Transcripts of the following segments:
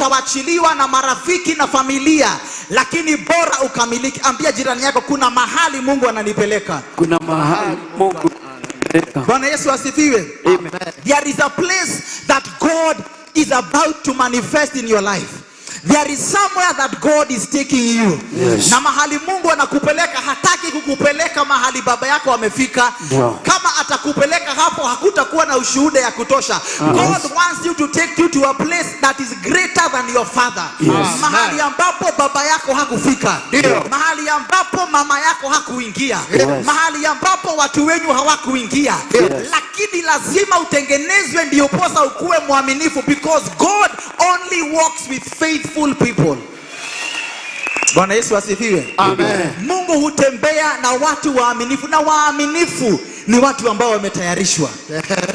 Utawachiliwa na marafiki na familia, lakini bora ukamilike. Ambia jirani yako, kuna mahali Mungu ananipeleka. Kuna mahali Mungu ananipeleka. Bwana Yesu asifiwe. Amen. There is a place that God is about to manifest in your life. There is somewhere that God is taking you. Na mahali Mungu anakupeleka, hataki kukupeleka mahali baba yako amefika. Ndio. Kama atakupeleka hapo, hakutakuwa na ushuhuda ya kutosha. God wants you to take you to a place that is greater than your father. Mahali ambapo baba yako hakufika. Ndio. Mahali ambapo mama yako hakuingia. Mahali ambapo watu wenyu hawakuingia. Lakini lazima utengenezwe ndio posa ukuwe mwaminifu, because God only works with faithful people. Bwana Yesu asifiwe. Amen. Mungu hutembea na watu waaminifu, na waaminifu ni watu ambao wametayarishwa.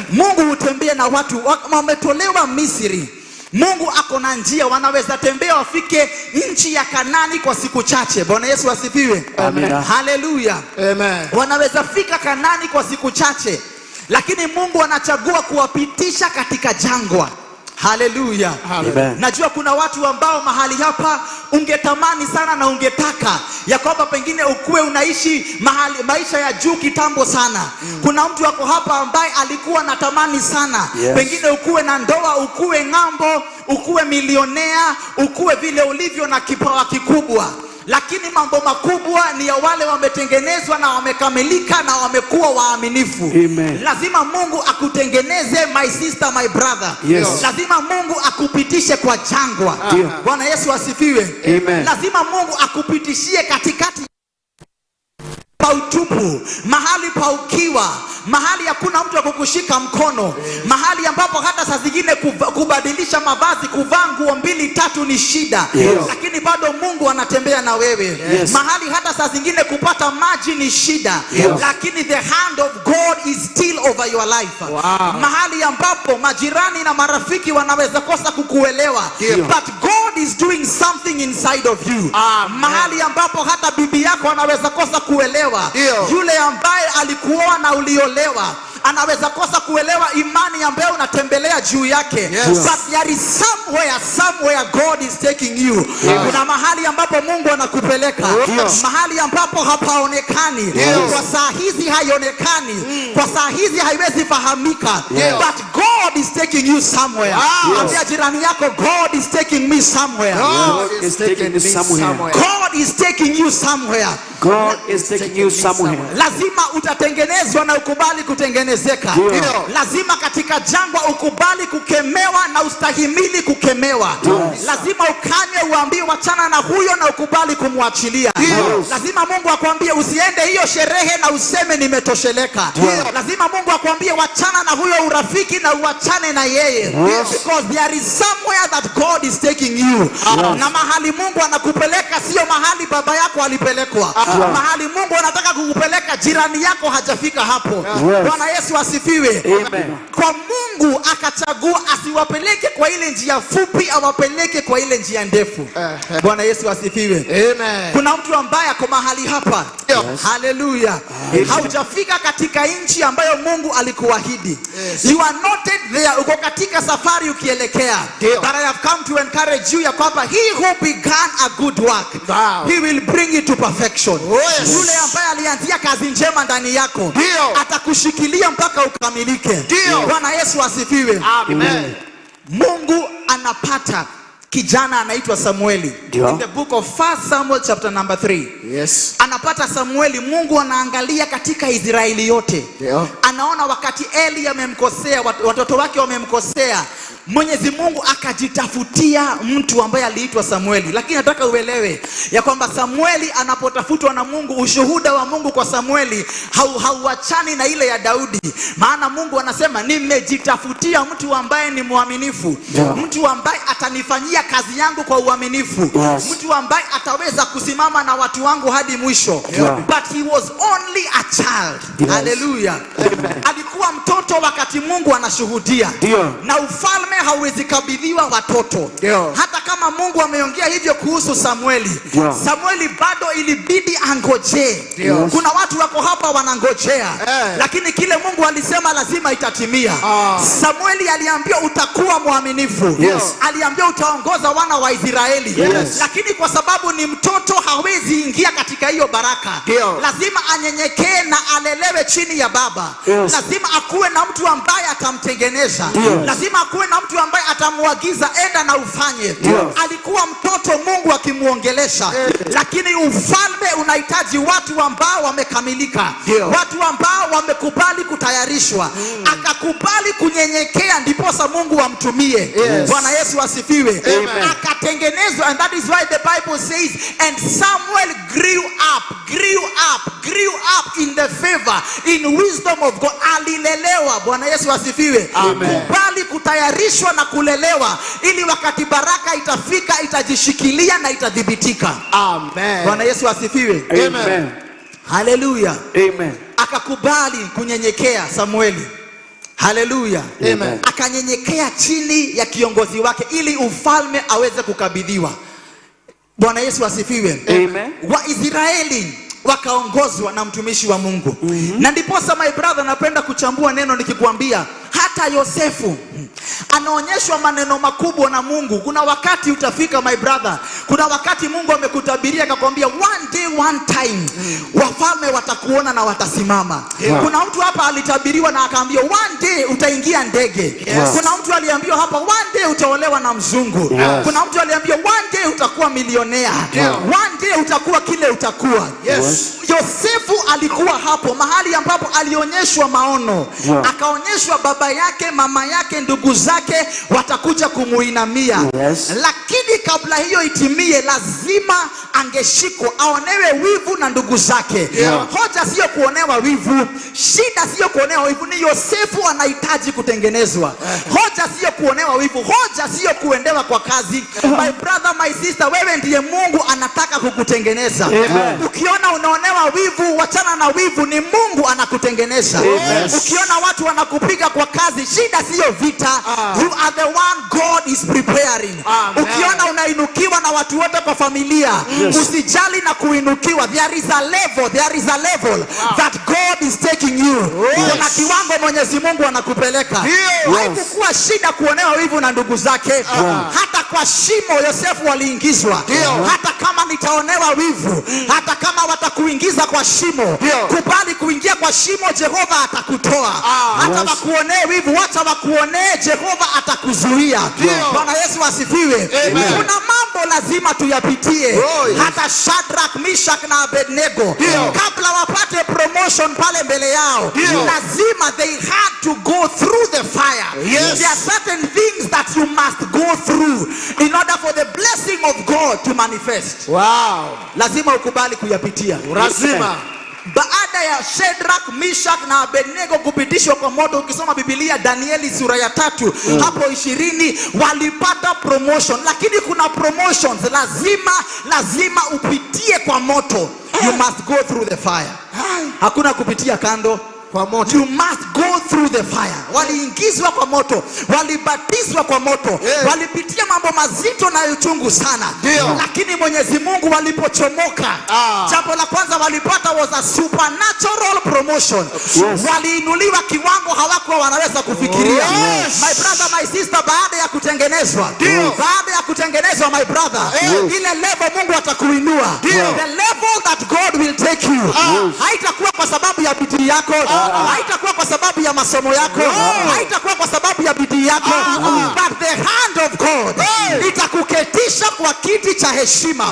Mungu hutembea na watu wametolewa Misri. Mungu ako na njia, wanaweza tembea wafike nchi ya Kanani kwa siku chache. Bwana Yesu asifiwe. Amina. Haleluya. Amen. Wanaweza fika Kanani kwa siku chache, lakini Mungu anachagua kuwapitisha katika jangwa. Haleluya. Amen. Najua kuna watu ambao mahali hapa ungetamani sana na ungetaka ya kwamba pengine ukuwe unaishi mahali maisha ya juu kitambo sana. Kuna mtu ako hapa ambaye alikuwa natamani sana pengine ukuwe na ndoa, ukuwe ng'ambo, ukuwe milionea, ukuwe vile ulivyo na kipawa kikubwa, lakini mambo makubwa ni ya wale wametengenezwa na wamekamilika na wamekuwa waaminifu. Amen. Lazima Mungu akutengeneze, my sister, my brother. Lazima Mungu akupitishe kwa jangwa. Ndio. Bwana Yesu asifiwe. Amen. Lazima Mungu akupitishie katikati pa utupu, mahali pa ukiwa, mahali hakuna mtu wa kukushika mkono, mahali ambapo hata saa zingine kubadilisha mavazi, kuvaa nguo mbili tatu ni shida, lakini bado Mungu anatembea na wewe. Mahali hata saa zingine kupata maji ni shida, lakini the hand of God is still over your life. Mahali ambapo majirani na marafiki wanaweza kosa kukuelewa, but God is doing something inside of you. Amen. Mahali ambapo hata bibi yako anaweza kosa kuelewa, yule ambaye alikuoa na uliolewa anaweza kosa kuelewa imani ambayo unatembelea juu yake, but there is somewhere, somewhere God is taking you. Kuna mahali ambapo Mungu anakupeleka, mahali ambapo hapaonekani kwa saa hizi, haionekani kwa saa hizi, haiwezi fahamika, but God is taking you somewhere. Ambia jirani yako, "God is taking me somewhere." God is taking me somewhere. God is taking you somewhere. God is taking you somewhere. Lazima utatengenezwa na ukubali kutengenezeka. Ndio. Lazima katika jangwa ukubali kukemewa na ustahimili kukemewa. Lazima ukanywe, uambiwe wachana na huyo na ukubali kumwachilia. Lazima Mungu akwambie usiende hiyo sherehe na useme nimetosheleka. Lazima Mungu akwambie wachana na huyo urafiki na uachane na yeye. Because there is somewhere that God is taking you. Na mahali Mungu anakupeleka sio mahali baba yako alipelekwa. Mahali Mungu anataka kukupeleka, jirani yako hajafika hapo. Bwana Yesu asifiwe. Amen. Kwa Mungu akachagua asiwapeleke kwa ile njia fupi, awapeleke kwa ile njia ndefu. Bwana Yesu asifiwe. Amen. Kuna mtu ambaye ako mahali hapa. Haleluya. Haujafika katika nchi ambayo Mungu alikuahidi. You are not yet there. Uko katika safari ukielekea. Ndio. But I have come to encourage you ya kwamba he who began a good work, he will bring it to perfection. Yule ambaye alianzia kazi njema ndani yako atakushikilia mpaka ukamilike. Ndio. Bwana Yesu asifiwe. Amen. Mungu anapata kijana anaitwa Samueli. Ndio. In the book of 1 Samuel chapter number 3. Anapata Samueli, Mungu anaangalia katika Israeli yote. Anaona wakati Eli amemkosea, watoto wake wamemkosea. Mwenyezi Mungu akajitafutia mtu ambaye aliitwa Samueli. Lakini nataka uelewe ya kwamba Samueli anapotafutwa na Mungu, ushuhuda wa Mungu kwa Samueli hauachani na ile ya Daudi. Maana Mungu anasema, "Nimejitafutia mtu ambaye ni mwaminifu, mtu ambaye atanifanyia kazi yangu kwa uaminifu, mtu ambaye ataweza kusimama na watu wangu hadi mwisho." But he was only a child. Hallelujah. Alikuwa mtoto wakati Mungu anashuhudia. Ndio. Na ufalme hauwezi kabidhiwa watoto. Ndio. Hata kama kama Mungu ameongea hivyo kuhusu Samueli, Samueli bado ilibidi angojee. Kuna watu wako hapa wanangojea, lakini kile Mungu alisema lazima itatimia. Samueli aliambiwa utakuwa mwaminifu. Aliambiwa utaongoza wana wa Israeli. Lakini kwa sababu ni mtoto, hawezi ingia katika hiyo baraka. Lazima anyenyekee na alelewe chini ya baba. Lazima akuwe na mtu ambaye atamtengeneza. Lazima akuwe na mtu ambaye atamuagiza, enda na ufanye. Alikuwa mtoto Mungu akimuongelesha, lakini ufalme unahitaji watu ambao wamekamilika, watu ambao wamekubali kutayarishwa. Akakubali kunyenyekea, ndiposa Mungu amtumie. Bwana Yesu asifiwe. Amen. Akatengenezwa, and that is why the Bible says, "And Samuel grew up, grew up, grew up in the favor, in wisdom of God." Alilelewa. Bwana Yesu asifiwe. Amen. Kubali kutayarishwa na kulelewa, ili wakati baraka itafika, itajishikilia na itadhibitika. Amen. Bwana Yesu asifiwe. Amen. Haleluya. Amen. Akakubali kunyenyekea Samueli. Haleluya. Amen. Akanyenyekea chini ya kiongozi wake ili ufalme aweze kukabidhiwa. Bwana Yesu asifiwe. Amen. Waisraeli wakaongozwa na mtumishi wa Mungu. Na ndiposa, my brother, napenda kuchambua neno nikikwambia hata Yosefu anaonyeshwa maneno makubwa na Mungu. Kuna wakati utafika, my brother, kuna wakati Mungu amekutabiria akakwambia one day, one time, wafalme watakuona na watasimama. Kuna mtu hapa alitabiriwa na akaambiwa one day utaingia ndege. Kuna mtu aliambiwa hapa, one day utaolewa na mzungu. Kuna mtu aliambiwa one day utakuwa milionea. One day utakuwa kile utakuwa. Yosefu alikuwa hapo mahali ambapo alionyeshwa maono, akaonyeshwa baba yake, mama yake, ndugu zake watakuja kumuinamia. Lakini kabla hiyo itimie, lazima angeshikwa aonewe wivu na ndugu zake. Hoja sio kuonewa wivu, shida sio kuonewa wivu, ni Yosefu anahitaji kutengenezwa. Hoja sio kuonewa wivu, hoja sio kuendewa kwa kazi. My brother, my sister, wewe ndiye Mungu anataka kukutengeneza. Amen. Ukiona unaonewa wivu, wachana na wivu, ni Mungu anakutengeneza. Ukiona watu wanakupiga kwa kazi, shida siyo vita. You are the one God is preparing. Amen. Ukiona unainukiwa na watu wote kwa familia, usijali na kuinukiwa. There is a level, there is a level that God is taking you. Kuna kiwango Mwenyezi Mungu anakupeleka. Haikukuwa shida kuonewa wivu na ndugu zake. Hata kwa shimo Yosefu waliingizwa. Hata kama nitaonewa wivu, hata kama watakuingiza kwa shimo, kubali kuingia kwa shimo, Jehova atakutoa. Hata wakuonee wivu, wacha wakuonee, Jehova atakuzuia. Bwana Yesu asifiwe. Amen. Kuna mambo lazima tuyapitie. Hata Shadrach, Meshach na Abednego, kabla wapate promotion pale mbele yao, lazima they had to go through the fire. There are certain things that you must go through in order for the blessing of God to manifest. Lazima ukubali kuyapitia. Lazima. Baada ya Shadrach, Meshach na Abednego kupitishwa kwa moto, ukisoma Biblia Danieli sura ya 3 hapo 20, walipata promotion. Lakini kuna promotions lazima upitie kwa moto. You must go through the fire. Hakuna kupitia kando. Kwa moto. You must go through the fire. Waliingizwa kwa moto, walibatizwa kwa moto, walipitia mambo mazito na uchungu sana. Lakini Mwenyezi Mungu walipochomoka, jambo la kwanza walipata was a supernatural promotion. Waliinuliwa kiwango hawakuwa wanaweza kufikiria. My brother, my sister, baada ya kutengenezwa, baada ya kutengenezwa, my brother, ile level Mungu atakuinua. The level that God will take you, haitakuwa kwa sababu ya bidii yako, haitakuwa kwa sababu ya masomo yako, haitakuwa kwa sababu ya bidii yako, but the hand of God itakuketisha kwa kiti cha heshima,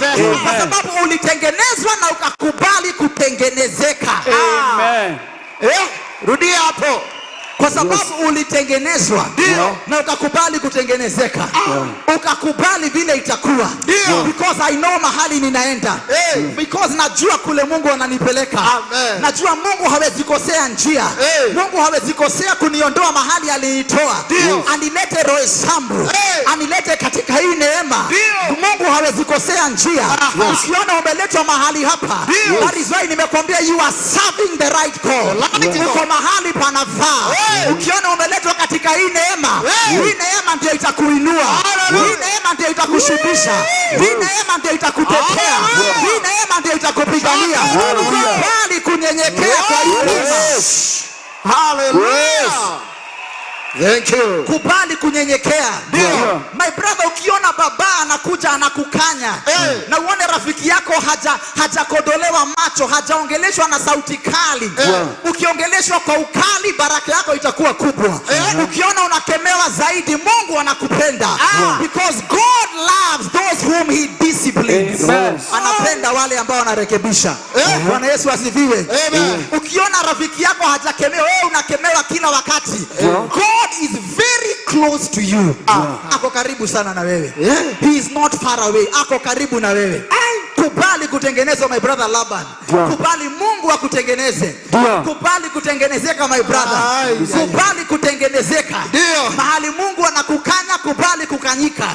kwa sababu ulitengenezwa na ukakubali kutengenezeka. Amen. Eh, rudia hapo. Kwa sababu ulitengenezwa na ukakubali kutengenezeka, ukakubali vile itakuwa, because I know mahali ninaenda, because najua kule Mungu ananipeleka. Amen. Najua Mungu hawezi kosea njia. Mungu hawezi kosea kuniondoa mahali alinitoa anilete Roysambu, anilete katika hii neema. Mungu hawezi kosea njia. Ukiona umeletwa mahali hapa, that is why nimekwambia you are serving the right God. Uko mahali panafaa. Ukiona umeletwa katika hii neema, hii neema ndio itakuinua, hii neema ndio itakushibisha, hii neema ndio itakutetea, hii neema ndio itakupigania. Kubali kunyenyekea kwa hii neema. Hallelujah. Thank you. Kubali kunyenyekea. Ndio. My brother, ukiona baba anakuja anakukanya na uone rafiki yako hajakodolewa macho, hajaongeleshwa na sauti kali, ukiongeleshwa kwa ukali, baraka yako itakuwa kubwa. Ukiona unakemewa zaidi, Mungu anakupenda, because God loves those whom he disciplines. Amen. Anapenda wale ambao wanarekebisha. Bwana Yesu asifiwe. Amen. Ukiona rafiki yako hajakemewa, wewe unakemewa kila wakati, God is very close to you. Ako karibu sana na wewe. He is not far away. Ako karibu na wewe. Kubali kutengenezwa, my brother Laban. Kubali Mungu akutengeneze. Kubali kutengenezeka, my brother. Ai. Kubali kutengenezeka. Ndio. Mahali Mungu anakukanya, kubali kukanyika.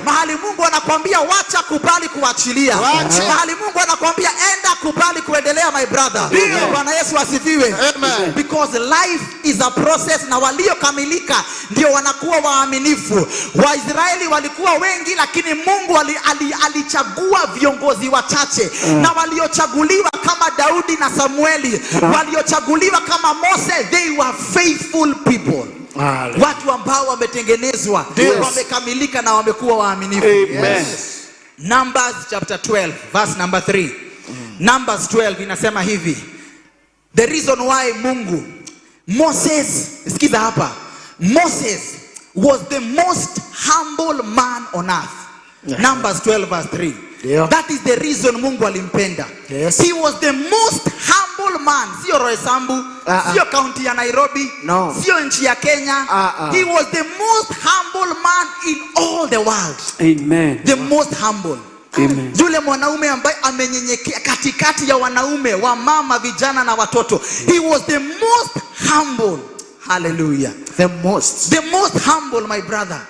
Mahali Mungu anakwambia wacha, kubali kuachilia. Wacha. Mahali Mungu anakwambia enda, kubali kuendelea, my brother. Ndio. Bwana Yesu asifiwe. Amen. Because life is a process, na waliokamilika ndio wanakuwa waaminifu. Waisraeli walikuwa wengi, lakini Mungu alichagua viongozi wachache, na waliochaguliwa kama Daudi na Samueli, waliochaguliwa kama Mose, they were faithful people. Watu ambao wametengenezwa, wamekamilika na wamekuwa waaminifu. Amen. Numbers chapter 12 verse number 3. Numbers 12 inasema hivi. The reason why Mungu, Moses, sikiza hapa. Moses was the most humble man on earth. Numbers 12 verse 3. Ndio. That is the reason Mungu alimpenda. He was the most humble man. Sio Roysambu, Ah, ah. sio kaunti ya Nairobi, No. sio nchi ya Kenya. Ah, ah. He was the most humble man in all the world. Amen. The most humble. Amen. Yule mwanaume ambaye amenyenyekea katikati ya wanaume, wamama, vijana na watoto. He was the most humble. Hallelujah. The most. The most humble, my brother.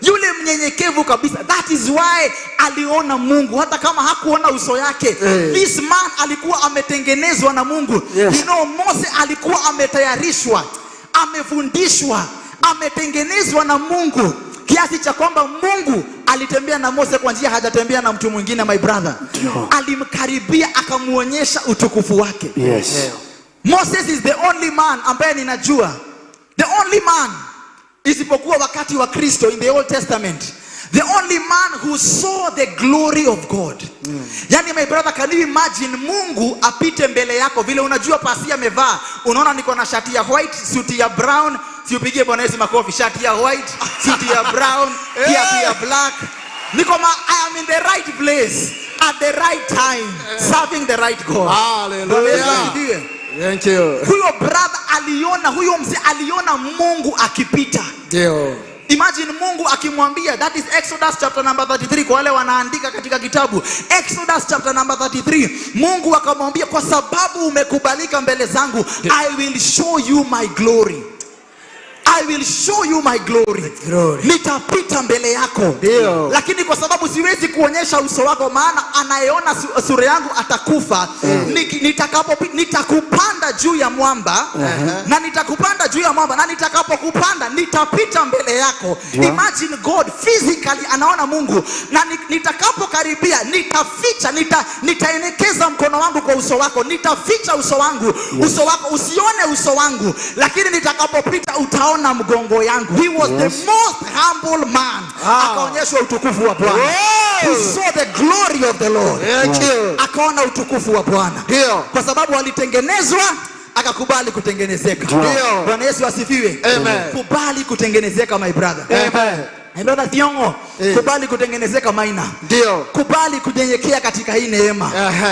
Yule mnyenyekevu kabisa. That is why aliona Mungu hata kama hakuona uso yake. This man alikuwa ametengenezwa na Mungu. Mose alikuwa ametayarishwa, amefundishwa, ametengenezwa na Mungu kiasi cha kwamba Mungu alitembea na Mose kwa njia hajatembea na mtu mwingine, my brother. Alimkaribia, akamuonyesha utukufu wake. Moses is the only man ambaye ninajua, the only man, isipokuwa wakati wa Kristo in the Old Testament, the only man who saw the glory of God. Yani, my brother, can you imagine Mungu apite mbele yako vile unajua pasi amevaa, unaona niko na shati ya white, suti ya brown, siupigie Bwana Yesu makofi, shati ya white, suti ya brown, kiatu ya black. Niko ma, I am in the right place at the right time, serving the right God. Hallelujah. Bwana Yesu asifiwe. Thank you. Huyo brother aliona, huyo mzee aliona Mungu akipita. Ndio. Imagine Mungu akimwambia, that is Exodus chapter number 33, kwa wale wanaandika katika kitabu. Exodus chapter number 33. Mungu akamwambia, "Kwa sababu umekubalika mbele zangu, I will show you my glory. I will show you my glory." Glory. Nitapita mbele yako. Ndio. Lakini kwa sababu siwezi kuonyesha uso wako, maana anayeona sura yangu atakufa. Nitakupanda juu ya mwamba, na nitakupanda juu ya mwamba, na nitakapokupanda nitapita mbele yako. Imagine God physically anaona Mungu, na nitakapokaribia nitaficha, nitaelekeza mkono wangu kwa uso wako, nitaficha uso wangu, uso wako usione uso wangu, lakini nitakapopita utaona mgongo yangu. He was the most humble man. Akaonyeshwa utukufu wa Bwana. He saw the glory of the Lord. Thank you. Akaona utukufu wa Bwana. Ndio. Kwa sababu alitengenezwa, akakubali kutengenezeka. Ndio. Bwana Yesu asifiwe. Amen. Kubali kutengenezeka, my brother. Amen. My brother Thiongo, kubali kutengenezeka, Maina. Ndio. Kubali kunyenyekea katika hii neema.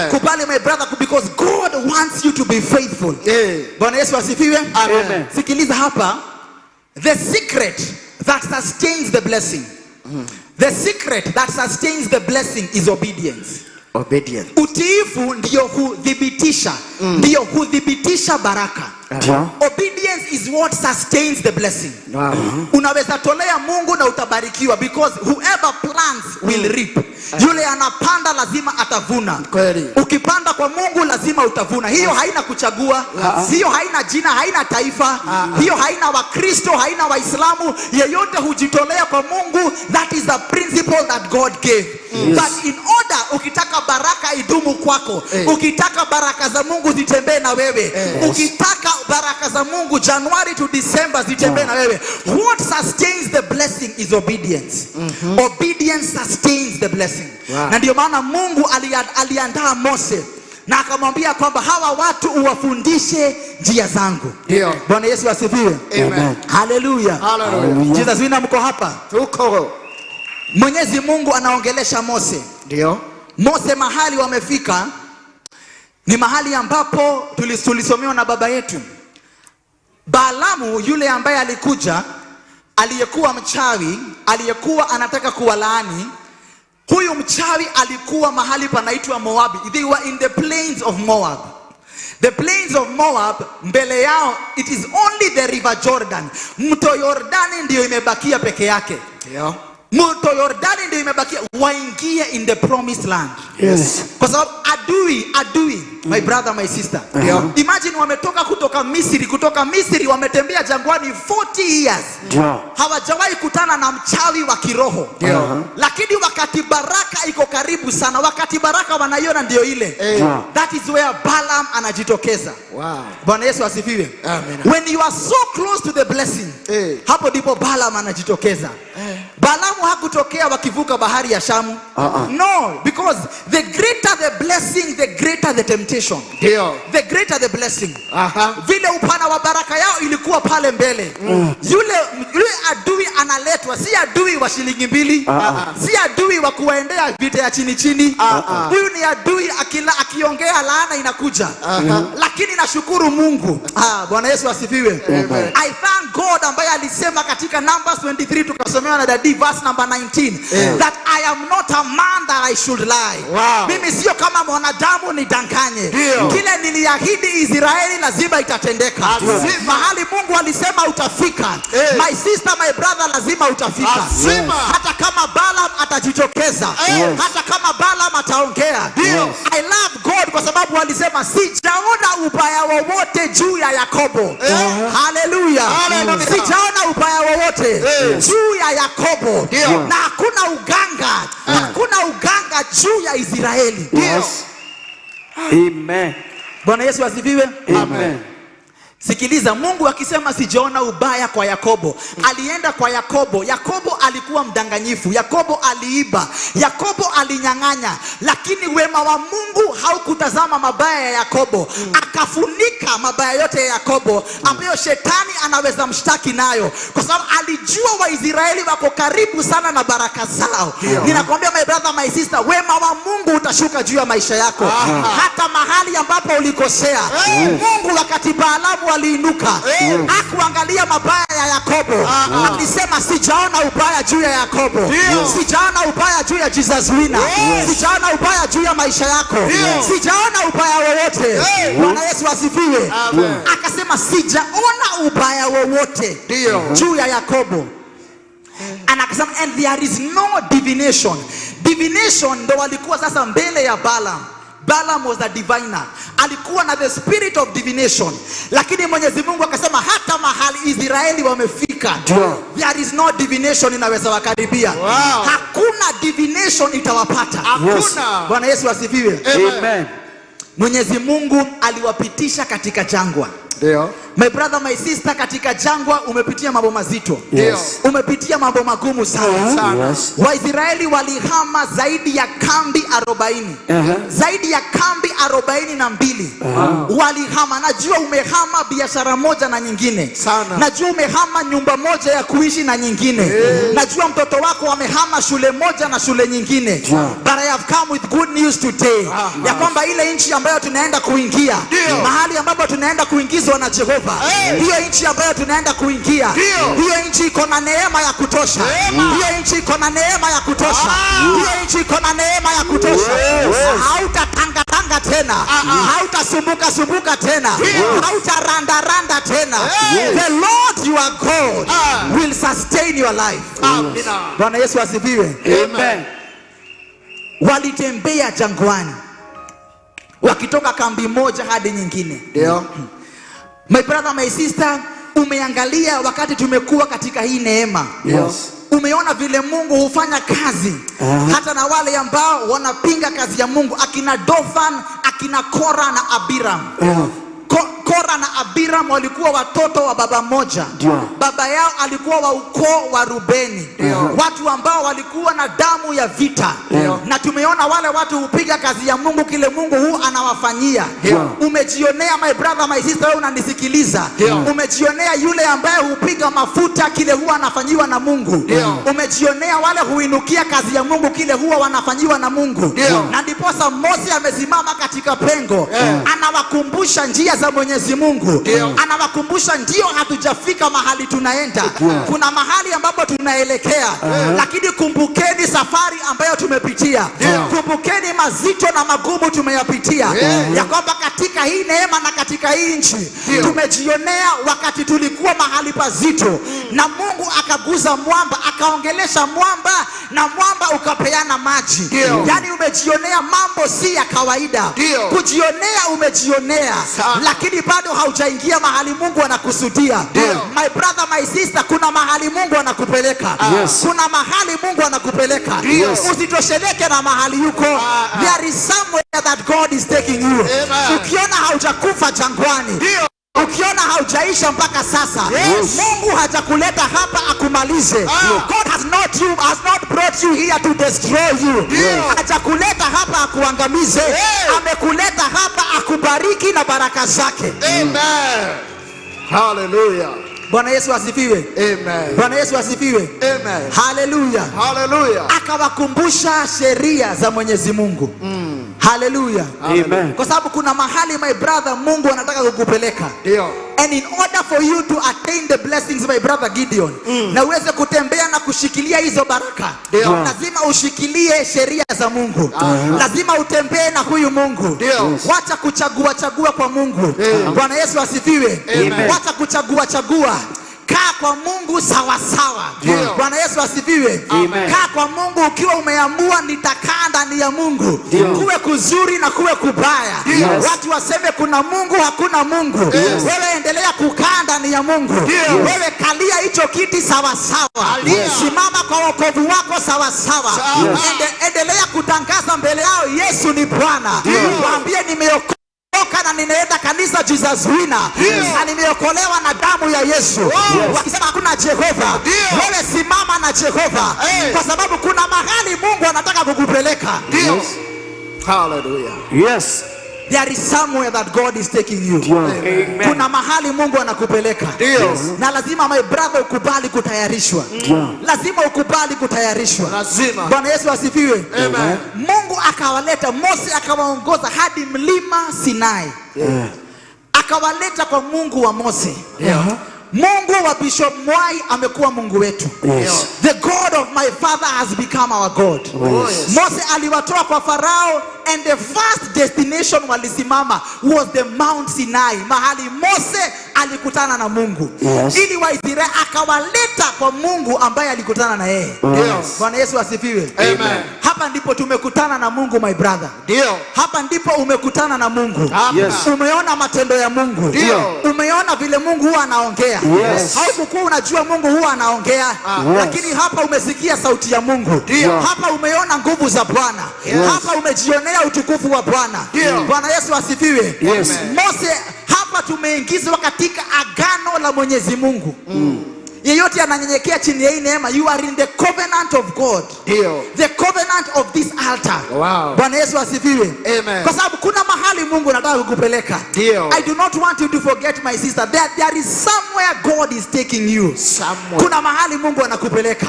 Kubali, my brother, because God wants you to be faithful. Bwana Yesu asifiwe. Amen. Sikiliza hapa. The secret that sustains the blessing. The secret that sustains the blessing is obedience. Obedient. Utiifu ndiyo huthibitisha baraka. Obedience is what sustains the blessing. Unaweza tolea Mungu na utabarikiwa, because whoever plants will reap. Yule anapanda lazima atavuna. Kweli. Ukipanda kwa Mungu lazima utavuna. Hiyo haina kuchagua, hiyo haina jina, haina taifa, hiyo haina Wakristo, haina Waislamu. Yeyote hujitolea kwa Mungu, that is the principle that God gave. But in order, ukitaka baraka idumu kwako, ukitaka baraka za Mungu zitembee na wewe, ukitaka baraka za Mungu January to December zitembee na wewe, what sustains the blessing is obedience. Obedience sustains the blessing. Na ndio maana Mungu aliandaa Mose na akamwambia kwamba hawa watu uwafundishe njia zangu. Ndio. Bwana Yesu asifiwe. Amen. Haleluya. Hallelujah. Jesus Winner, mko hapa? Tuko. Mwenyezi Mungu anaongelesha Mose. Ndio. Mose mahali wamefika ni mahali ambapo tulisomewa na baba yetu Baalamu, yule ambaye alikuja, aliyekuwa mchawi, aliyekuwa anataka kuwalaani. Huyu mchawi alikuwa mahali panaitwa Moabi. They were in the plains of Moab. The plains of Moab, mbele yao it is only the river Jordan. Mto Yordani ndiyo imebakia peke yake. Ndio. Mto Yordani ndio imebakia, waingie in the promised land. Kwa sababu adui adui, my brother, my sister. Ndio. Imagine wametoka kutoka Misri, kutoka Misri wametembea jangwani 40 years. Hawajawahi kutana na mchawi wa kiroho. Ndio. Lakini wakati baraka iko karibu sana, wakati baraka wanaiona ndio ile. That is where Balaam anajitokeza. Bwana Yesu asifiwe. Amen. When you are so close to the blessing, hapo ndipo Balaam anajitokeza. Balaamu hakutokea wakivuka bahari ya Shamu. No, because the greater the blessing, the greater the temptation. Ndio. The greater the blessing. Aha. Vile upana wa baraka yao ilikuwa pale mbele. Yule adui analetwa, si adui wa shilingi 2, si adui wa kuwaendea vita ya chini chini. Huyu ni adui akiongea laana inakuja. Lakini nashukuru Mungu. Ah, Bwana Yesu asifiwe. Amen. I thank God ambaye alisema katika Numbers 23, tukasomewa na Daddy, verse number 19, that I am not a man that I should lie. Mimi sio kama mwanadamu nidanganye. Ndio. Kile niliahidi Israeli lazima itatendeka. Lazima. Mahali Mungu alisema utafika. Eh. My sister, my brother, lazima utafika. Lazima. Hata kama Balaam atajitokeza. Eh. Hata kama Balaam ataongea. Ndio. I love God kwa sababu alisema sijaona ubaya wowote juu ya Yakobo. Eh. Haleluya. Haleluya. Sijaona ubaya wowote Eh. juu ya Yakobo. Ndio. Na hakuna uganga, hakuna uganga juu ya Israeli. Yes. Amen. Bwana Yesu asifiwe. Amen. Sikiliza, Mungu akisema sijaona ubaya kwa Yakobo, alienda kwa Yakobo. Yakobo alikuwa mdanganyifu, Yakobo aliiba, Yakobo alinyang'anya, lakini wema wa Mungu haukutazama mabaya ya Yakobo, akafunika mabaya yote ya Yakobo ambayo shetani anaweza mshtaki nayo, kwa sababu alijua Waisraeli wako karibu sana na baraka zao. Ninakwambia my brother, my sister, wema wa Mungu utashuka juu ya maisha yako hata mahali ambapo ulikosea. Mungu wakati Balaamu aliinuka hakuangalia mabaya ya Yakobo, alisema sijaona ubaya juu ya Yakobo, sijaona ubaya juu ya Jesus Winner, sijaona ubaya juu ya maisha yako, sijaona ubaya wowote. Bwana Yesu asifiwe. Amen. Akasema sijaona ubaya wowote Ndio. juu ya Yakobo. And akasema and there is no divination. Divination ndo walikuwa sasa mbele ya Balaam. Balaam was a diviner. Alikuwa na the spirit of divination. Lakini Mwenyezi Mungu akasema hata mahali Israeli wamefika, Ndio. there is no divination inaweza wakaribia. Wow. Hakuna divination itawapata. Hakuna. Bwana Yesu asifiwe. Amen. Mwenyezi Mungu aliwapitisha katika jangwa. Ndio. My brother, my sister, katika jangwa umepitia mambo mazito. Yes. Umepitia mambo magumu sana. Sana. Yes. Waisraeli walihama zaidi ya kambi 40. Uh-huh. Zaidi ya kambi 42 walihama. Najua umehama biashara moja na nyingine Sana. Najua umehama nyumba moja ya kuishi na nyingine. Najua mtoto wako amehama shule moja na shule nyingine. But I have come with good news today, ya kwamba ile nchi ambayo tunaenda kuingia, Ndio. mahali ambapo tunaenda kuingizwa na Jehova, hiyo nchi ambayo tunaenda kuingia, Ndio. hiyo nchi iko na neema ya kutosha. Neema. Hiyo nchi iko na neema ya kutosha. Hiyo nchi iko na neema ya kutosha. Hautatangatanga tena, hautasumbuka sumbuka tena, hautarandaranda tena. The Lord your God will sustain your life. Amina. Bwana Yesu asifiwe. Amen. Walitembea jangwani wakitoka kambi moja hadi nyingine. My brother, my sister, umeangalia wakati tumekuwa katika hii neema. Umeona vile Mungu hufanya kazi hata na wale ambao wanapinga kazi ya Mungu, akina Dothan, akina Kora na Abiram. Kora na Abiram walikuwa watoto wa baba mmoja. Baba yao alikuwa wa ukoo wa Rubeni, watu ambao walikuwa na damu ya vita. Na tumeona wale watu hupiga kazi ya Mungu, kile Mungu huu anawafanyia. Umejionea, my brother, my sister, wewe unanisikiliza, umejionea yule ambaye hupiga mafuta, kile huwa anafanyiwa na Mungu. Umejionea wale huinukia kazi ya Mungu, kile huwa wanafanyiwa na Mungu. Na ndiposa Mose amesimama katika pengo, anawakumbusha njia za Mwenyezi Mungu, anawakumbusha ndio hatujafika mahali tunaenda, kuna mahali ambapo tunaelekea, lakini kumbukeni safari ambayo tumepitia, kumbukeni mazito na magumu tumeyapitia, ya kwamba katika hii neema na katika hii nchi tumejionea wakati tulikuwa mahali pazito, na Mungu akaguza mwamba, akaongelesha mwamba na mwamba ukapeana maji. Yaani umejionea mambo si ya kawaida. Kujionea umejionea, Sana. Lakini bado haujaingia mahali Mungu anakusudia. My brother, my sister, kuna mahali Mungu anakupeleka. Kuna mahali Mungu anakupeleka. Usitosheleke na mahali yuko. There is somewhere that God is taking you. Amen. Ukiona haujakufa jangwani, ukiona haujaisha mpaka sasa, Mungu hajakuleta hapa akumalize. God has not brought you here to destroy you. Hajakuleta hapa akuangamize. Amekuleta hapa akubariki na baraka zake. Amen. Hallelujah. Bwana Yesu asifiwe. Amen. Bwana Yesu asifiwe. Amen. Haleluya. Hallelujah. Akawakumbusha sheria za Mwenyezi Mungu. Haleluya. Amen. Kwa sababu kuna mahali, my brother, Mungu anataka kukupeleka. And in order for you to attain the blessings, my brother Gideon, na uweze kutembea na kushikilia hizo baraka, lazima ushikilie sheria za Mungu. Lazima utembee na huyu Mungu. Wacha kuchagua chagua kwa Mungu. Bwana Yesu asifiwe. Amen. Wacha kuchagua chagua. Kaa kwa Mungu sawa sawa. Bwana Yesu asifiwe. Amen. Kaa kwa Mungu ukiwa umeamua nitakaa ndani ya Mungu. Kuwe kuzuri na kuwe kubaya. Watu waseme kuna Mungu, hakuna Mungu. Wewe endelea kukaa ndani ya Mungu. Wewe kalia hicho kiti sawa sawa. Simama kwa wokovu wako sawa sawa. Endelea kutangaza mbele yao Yesu ni Bwana. Waambie nimeokoka na ninaenda kanisa Jesus Winner na nimeokolewa na damu ya Yesu. Wakisema hakuna Jehova, wewe simama na Jehova, kwa sababu kuna mahali Mungu anataka kukupeleka. Hallelujah. There is somewhere that God is taking you. Amen. Kuna mahali Mungu anakupeleka. Na lazima, my brother, ukubali kutayarishwa. Lazima ukubali kutayarishwa. Lazima. Bwana Yesu asifiwe. Amen. Mungu akawaleta, Mose akawaongoza hadi mlima Sinai. Akawaleta kwa Mungu wa Mose. Mungu wa Bishop Mwai amekuwa Mungu wetu. The God of my father has become our God. Mose aliwatoa kwa Farao and the first destination walisimama was the Mount Sinai, mahali Mose alikutana na Mungu. Ili Waisraeli akawaleta kwa Mungu ambaye alikutana na yeye. Bwana Yesu asifiwe. Amen. Hapa ndipo tumekutana na Mungu, my brother. Hapa ndipo umekutana na Mungu. Hapa. Umeona matendo ya Mungu. Umeona vile Mungu huwa anaongea. Haukukuwa unajua Mungu huwa anaongea, lakini hapa umesikia sauti ya Mungu. Hapa umeona nguvu za Bwana. Hapa umejionea utukufu wa Bwana. Bwana Yesu asifiwe. Mose, hapa tumeingizwa katika agano la Mwenyezi Mungu. Yeyote ananyenyekea chini ya hii neema, you are in the covenant of God. The covenant of this altar. Bwana Yesu asifiwe. Amen. Kwa sababu kuna mahali Mungu anataka kukupeleka. I do not want you to forget, my sister. There is somewhere God is taking you. Somewhere. Kuna mahali Mungu anakupeleka.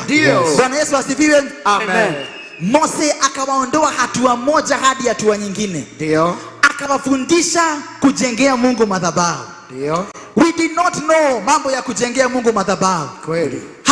Bwana Yesu asifiwe. Amen. Mose akawaondoa hatua moja hadi hatua nyingine. Akawafundisha kujengea Mungu madhabahu. We did not know mambo ya kujengea Mungu madhabahu.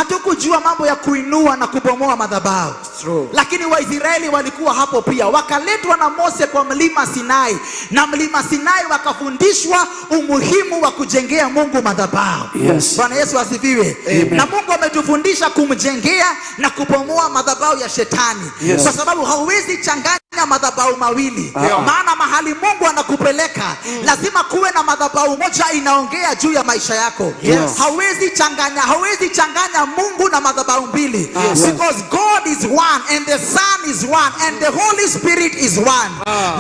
Hatukujua mambo ya kuinua na kubomoa madhabahu. True. Lakini Waisraeli walikuwa hapo pia, wakaletwa na Mose kwa mlima Sinai, na mlima Sinai wakafundishwa umuhimu wa kujengea Mungu madhabahu. Bwana Yesu asifiwe. Na Mungu ametufundisha kumjengea na kubomoa madhabahu ya shetani, kwa sababu hauwezi changanya madhabahu mawili, maana mahali Mungu anakupeleka lazima kuwe na madhabahu moja inaongea juu ya maisha yako. Hauwezi changanya Mungu na madhabahu mbili, because God is one and the Son is one and the Holy Spirit is one.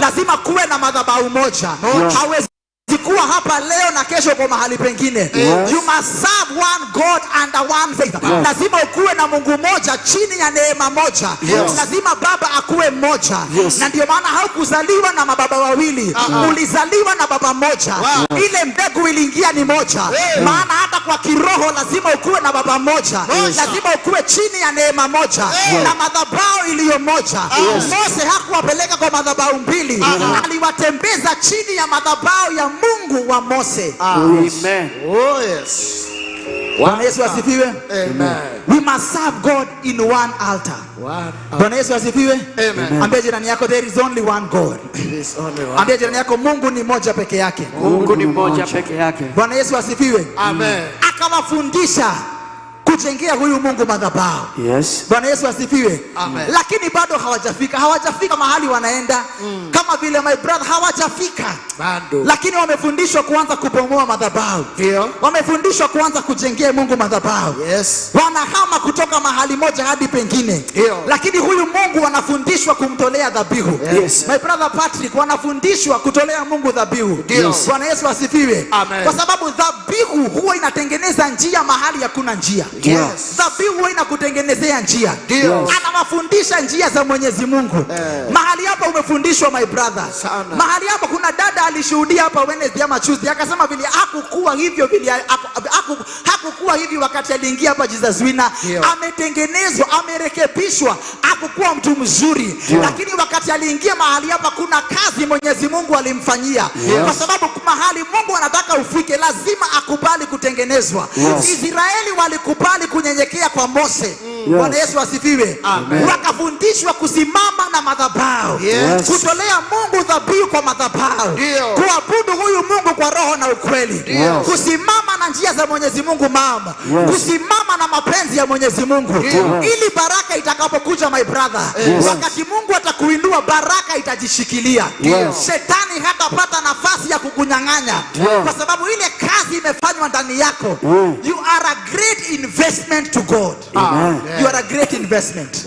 Lazima kuwe na madhabahu moja. Hawezi kuwa hapa leo na kesho kwa mahali pengine. You must serve one God under one faith. Lazima ukuwe na Mungu moja chini ya neema moja. Lazima baba akuwe mmoja. Na ndio maana haukuzaliwa na mababa wawili, ulizaliwa na baba mmoja. Ile mbegu iliingia ni moja. Maana hata kwa kiroho lazima ukuwe na baba mmoja, lazima ukuwe chini ya neema moja na madhabahu iliyo moja. Mose hakuwapeleka kwa madhabahu mbili, aliwatembeza chini ya madhabahu ya Mungu wa Mose. Amen. Oh, yes. Bwana Yesu asifiwe. Amen. We must serve God in one altar. One. Bwana Yesu asifiwe. Amen. Ambia jirani yako, there is only one God. There is only one. Ambia jirani yako, Mungu ni moja peke yake. Mungu ni mmoja peke yake. Bwana Yesu asifiwe. Amen. Akawafundisha kujengea huyu Mungu madhabahu. Bwana Yesu asifiwe. Amen. Lakini bado hawajafika mahali wanaenda. Kama vile, my brother, hawajafika. Bado. Lakini wamefundishwa kuanza kubomoa madhabahu. Ndio. Wamefundishwa kuanza kujengea Mungu madhabahu. Wanahama kutoka mahali moja hadi pengine. Ndio. Lakini huyu Mungu wanafundishwa kumtolea dhabihu. My brother Patrick, wanafundishwa kutolea Mungu dhabihu. Ndio. Bwana Yesu asifiwe. Amen. Kwa sababu dhabihu huwa inatengeneza njia mahali hakuna njia. Dhabihu huwa inakutengenezea njia. Ndio. Anawafundisha njia za Mwenyezi Mungu. Mahali hapa umefundishwa, my brother. Sana. Mahali hapa kuna dada alishuhudia hapa Wednesday ama Tuesday, akasema vile hakukuwa hivyo, vile hakukuwa hivi wakati aliingia hapa Jesus Winner. Ndio. Ametengenezwa, amerekebishwa, hakukuwa mtu mzuri, lakini wakati aliingia mahali hapa kuna kazi Mwenyezi Mungu alimfanyia, kwa sababu mahali Mungu anataka ufike lazima akubali kutengenezwa. Israeli walikubali kunyenyekea kwa Mose. Bwana Yesu asifiwe. Amen. Wakafundishwa kusimama na madhabahu, kutolea Mungu dhabihu kwa madhabahu, kuabudu huyu Mungu kwa roho na ukweli, kusimama na njia za Mwenyezi Mungu mama, kusimama na mapenzi ya Mwenyezi Mungu, ili baraka itakapokuja, my brother, wakati Mungu atakuinua, baraka itajishikilia. Shetani hatapata nafasi ya kukunyang'anya, kwa sababu ile kazi imefanywa ndani yako. You are a great investment to God. Amen. You are a great investment.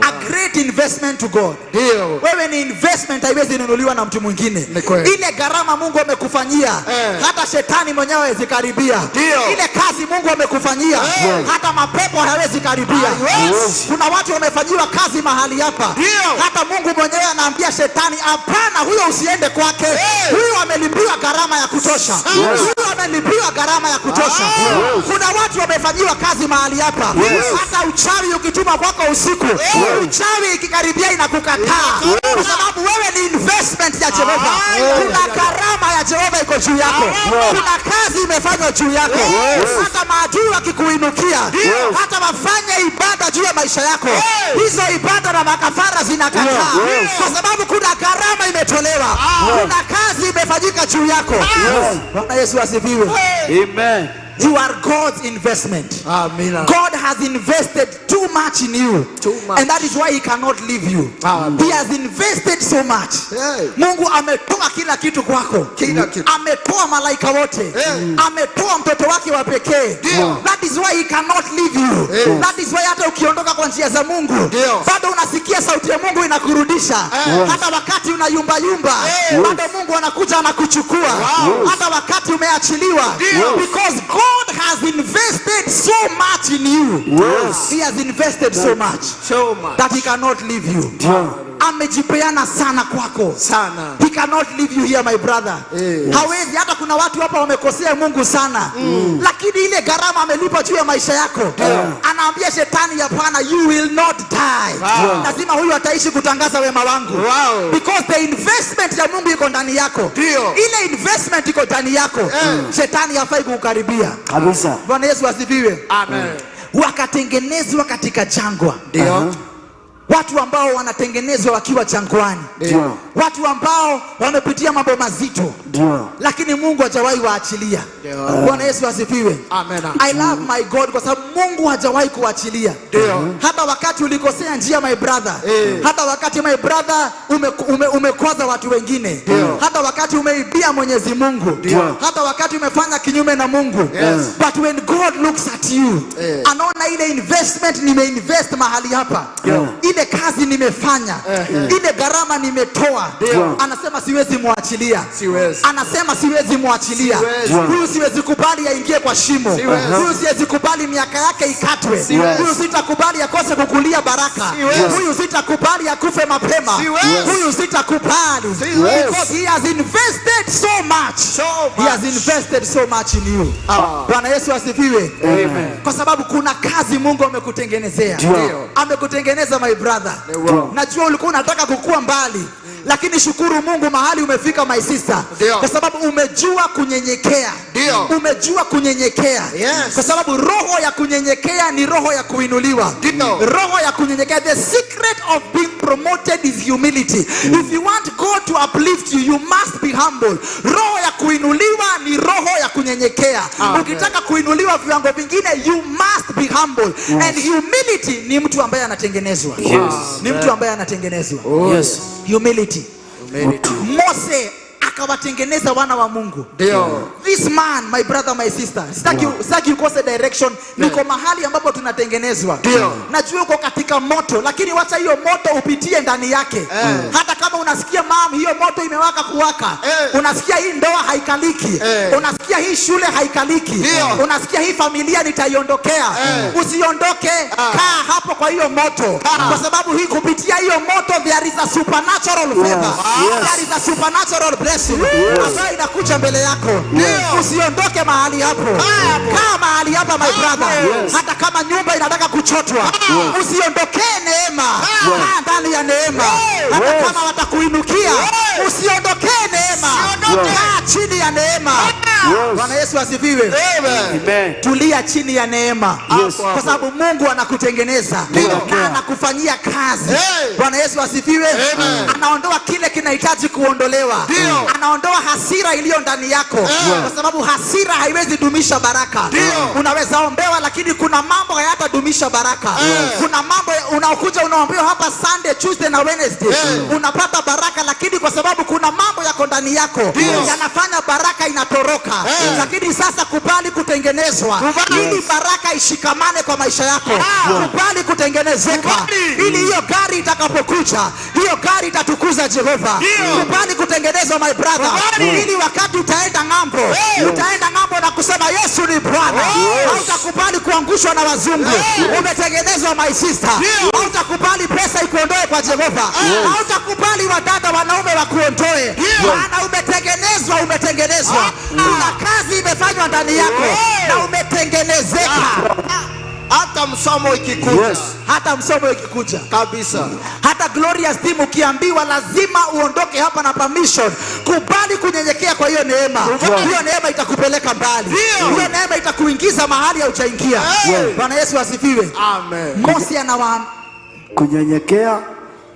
A great investment to God. Ndio. Wewe ni investment, haiwezi nunuliwa na mtu mwingine. Ni kweli. Ile gharama Mungu amekufanyia, hata shetani mwenyewe hawezi karibia. Ndio. Ile kazi Mungu amekufanyia, hata mapepo hayawezi karibia. Kuna watu wamefanyiwa kazi mahali hapa, Ndio. hata Mungu mwenyewe anaambia shetani, hapana, huyo usiende kwake, huyo amelipiwa gharama ya kutosha, huyo amelipiwa gharama ya kutosha. Kuna watu wamefanyiwa kazi mahali hapa, hata uchawi ukituma kwako usiku, uchawi ikikaribia inakukataa, kwa sababu wewe ni investment ya Jehova. Kuna gharama ya Jehova iko juu yako, kuna kazi imefanywa juu yako. Hata maadui wakikuinukia, hata wafanye ibada juu ya maisha yako, hizo ibada na makafara zinakataa, kwa sababu kuna gharama imetolewa, kuna kazi imefanyika juu yako. Bwana Yesu asifiwe. Amen. You are God's investment. Amina. God has invested too much in you. Too much. And that is why he cannot leave you. Amen. He has invested so much. Hey. Mungu ametoa kila kitu kwako. Kila kitu. Ametoa malaika wote. Hey. Ametoa mtoto wake wa pekee. Ndio. That is why he cannot leave you. Hey. That is why hata ukiondoka kwa njia za Mungu, Ndio. bado unasikia sauti ya Mungu inakurudisha. Hata wakati unayumba yumba, Hey. bado Mungu anakuja anakuchukua. Wow. Hata wakati umeachiliwa. Ndio. Because God has invested so much in you. He has invested so much So much. that he cannot leave you. Amejipeana sana kwako. Sana. He cannot leave you here, my brother. Yes. Hawezi. Hata kuna watu hapa wamekosea Mungu sana, lakini ile gharama amelipa juu ya maisha yako, anaambia shetani, hapana, you will not die. Lazima huyu ataishi kutangaza wema wangu. Because the investment ya Mungu iko ndani yako. Ndio. Ile investment iko ndani yako. Shetani hafai kukukaribia. Kabisa. Bwana Yesu asifiwe. Amen. Wakatengenezwa katika jangwa. Ndio. Watu ambao wanatengenezwa wakiwa jangwani. Ndio. Watu ambao wamepitia mambo mazito. Ndio. Lakini Mungu hajawahi waachilia. Ndio. Bwana Yesu asifiwe. Amen. I love my God kwa sababu Mungu hajawahi kuachilia. Ndio. Hata wakati ulikosea njia, my brother. Eh. Hata wakati, my brother, umekwaza watu wengine. Ndio. Hata wakati umeibia Mwenyezi Mungu. Ndio. Hata wakati umefanya kinyume na Mungu. Yes. But when God looks at you, Eh. anaona ile investment nimeinvest mahali hapa. Ndio. Ile kazi nimefanya, ile gharama nimetoa. Ndio. Anasema siwezi muachilia. Siwezi. Anasema siwezi muachilia. Siwezi. Huyu siwezi kubali aingie kwa shimo. Siwezi. Huyu siwezi kubali miaka yake ikatwe. Siwezi. Huyu sitakubali akose kukulia baraka. Siwezi. Huyu sitakubali akufe mapema. Siwezi. Huyu sitakubali. Siwezi. Because he has invested so much. So He has much. invested so much in you. Ah. Bwana Yesu asifiwe. Amen. Kwa sababu kuna kazi Mungu amekutengenezea. Ndio. Amekutengeneza, my brother. Ndio. Najua ulikuwa unataka kukua mbali, lakini shukuru Mungu mahali umefika, my sister, Ndio. kwa sababu umejua kunyenyekea. Ndio. Umejua kunyenyekea. Yes. Kwa sababu roho ya kunyenyekea ni roho ya kuinuliwa. Ndio. Roho ya kunyenyekea, the secret of being promoted is humility. If you want God to uplift you, you must be humble. Roho ya kuinuliwa ni roho ya kunyenyekea. Amen. Ukitaka kuinuliwa viwango vingine, you must be humble. And humility ni mtu ambaye anatengenezwa. Yes. Ni mtu ambaye anatengenezwa. Yes. Humility. Humility. Mose akawatengeneza wana wa Mungu. Ndio. This man, my brother, my sister, sitaki ukose direction. Niko mahali ambapo tunatengenezwa. Ndio. Najua uko katika moto, lakini wacha hiyo moto upitie ndani yake. Hata kama unasikia, mam, hiyo moto imewaka kuwaka. Unasikia hii ndoa haikaliki. Unasikia hii shule haikaliki. Ndio. Unasikia hii familia nitaiondokea. Usiondoke, kaa hapo kwa hiyo moto. Kwa sababu hii kupitia hiyo moto there is a supernatural favor. There is a supernatural blessing ambayo inakuja mbele yako. Usiondoke mahali hapo. Kaa mahali hapa, my brother. Yes. Hata kama nyumba inataka kuchotwa, usiondokee neema. Kaa ndani ya neema. Hata kama watakuinukia, usiondokee neema. Kaa chini ya neema. Bwana Yesu asifiwe. Amen. Amen. Tulia chini ya neema, Yes. kwa sababu Mungu anakutengeneza na anakufanyia kazi. Hey. Bwana Yesu asifiwe. Amen. Anaondoa kile kinahitaji kuondolewa. Ndio. Anaondoa hasira iliyo ndani yako, kwa sababu hasira haiwezi dumisha baraka. Ndio. Unaweza ombewa, lakini kuna mambo hayatadumisha baraka. Kuna mambo unaokuja unaombewa hapa Sunday, Tuesday na Wednesday, unapata baraka, lakini kwa sababu kuna mambo yako ndani yako Ndio. yanafanya baraka inatoroka. Lakini sasa kubali kutengenezwa ili baraka ishikamane kwa maisha yako. Kubali kutengenezeka ili hiyo gari itakapokuja, hiyo gari itatukuza Jehova. Kubali kutengenezwa, my brother, ili wakati utaenda ng'ambo, utaenda ng'ambo na kusema Yesu ni Bwana. Hautakubali kuangushwa na wazungu. Umetengenezwa, my sister. Hautakubali pesa ikuondoe kwa Jehova. Hautakubali wadada wanaume wakuondoe, maana umetengenezwa, umetengenezwa. Kuna kazi imefanywa ndani yako na umetengenezeka. Hata msomo ikikuja. Yes. Hata msomo ikikuja, Kabisa. Hata glorious team ukiambiwa lazima uondoke hapa na permission, kubali kunyenyekea kwa hiyo neema. Hiyo neema itakupeleka mbali, hiyo neema itakuingiza mahali haujaingia. Bwana Yesu asifiwe. Amen. Mose anawa Kunyenyekea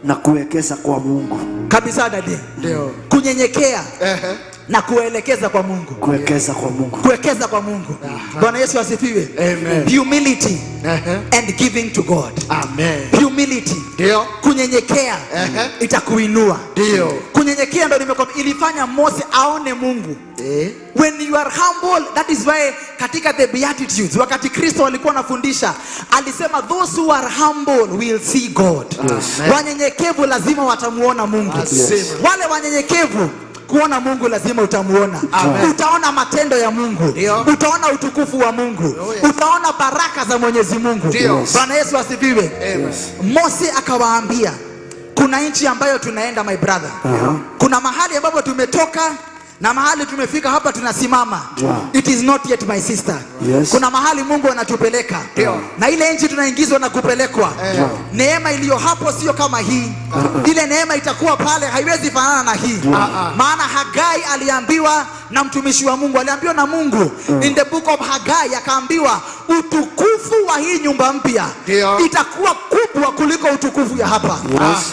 na kuwekeza kwa Mungu. Kabisa, daddy. Ndio. Kunyenyekea Ehe. Na kuelekeza kwa Mungu. Kuwekeza kwa Mungu. Kuwekeza kwa Mungu. Bwana Yesu asifiwe. Amen. Humility Ehe. and giving to God. Amen. Humility, Ndio. kunyenyekea itakuinua. Ndio. Kunyenyekea ndo nimekwambia ilifanya Mose aone Mungu. When you are humble, that is why katika the Beatitudes, wakati Kristo alikuwa anafundisha, alisema those who are humble will see God. Wanyenyekevu lazima watamuona Mungu. Lazima. Wale wanyenyekevu kuona Mungu lazima utamuona. Amen. Utaona matendo ya Mungu. Ndio. Utaona utukufu wa Mungu. Oh, yes. Utaona baraka za Mwenyezi Mungu. Ndio. Yes. Bwana Yesu asifiwe. Amen. Mose akawaambia kuna nchi ambayo tunaenda, my brother. Kuna mahali ambapo tumetoka na mahali tumefika hapa tunasimama. It is not yet, my sister. Yes. Kuna mahali Mungu anatupeleka. Ndio. Na ile nchi tunaingizwa na kupelekwa. Neema iliyo hapo sio kama hii. Ile neema itakuwa pale haiwezi fanana na hii. Maana Hagai aliambiwa na mtumishi wa Mungu, aliambiwa na Mungu in the book of Haggai, akaambiwa utukufu wa hii nyumba mpya itakuwa kubwa kuliko utukufu ya hapa.